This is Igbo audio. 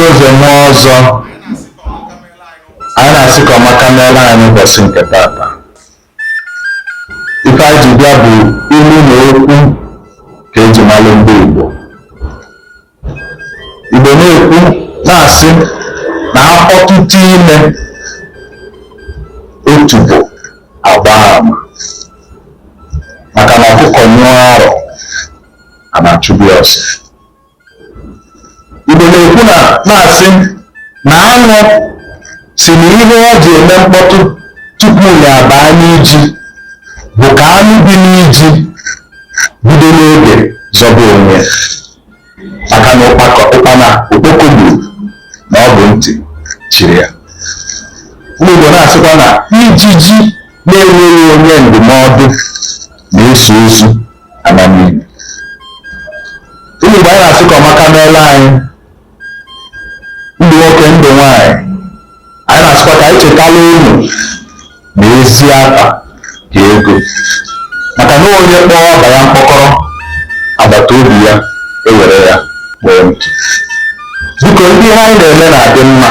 Nze mụọ ọzọ, anyị na-asị ka ọmaka meere anyị ụbọchị nke tata. Ife anyị ji bịa bụ ilu na okwu ka eji malụ ndị Igbo. Igbo na-ekwu na-asị na afọ tụtụ ime otubo agba ama, maka na ọkụkọ nyụọ arọ, a na-achụbi ọsọ. Igbo na-ekwu na na-asị na aṅụ si na ihe ọ ji eme mkpọtụ tupu ya abaa n'iji bụ ka anụ bi n'iji bido n'oge zọba onwe ya, maka na ụkpana okpoko gburu na ọ bụ ntị chiri ya. Ụmụ Igbo na-asịkwa na ijiji na-enweghị onye ndụmọdụ na-eso ozu ala n'ili. Ụmụ Igbo, anyị na-asị ka ọmaka meela anyị, ndụ nwoke, ndụ nwaanyị. Anyị na-asịkwa ka anyị chetala unu na ezi afa ka ego, maka na onye kpọọ ọba ya mkpọkọrọ, agbata obi ya ewere ya kpọọ ntụ. Biko, ndị ihe anyị na-eme na-adị mma.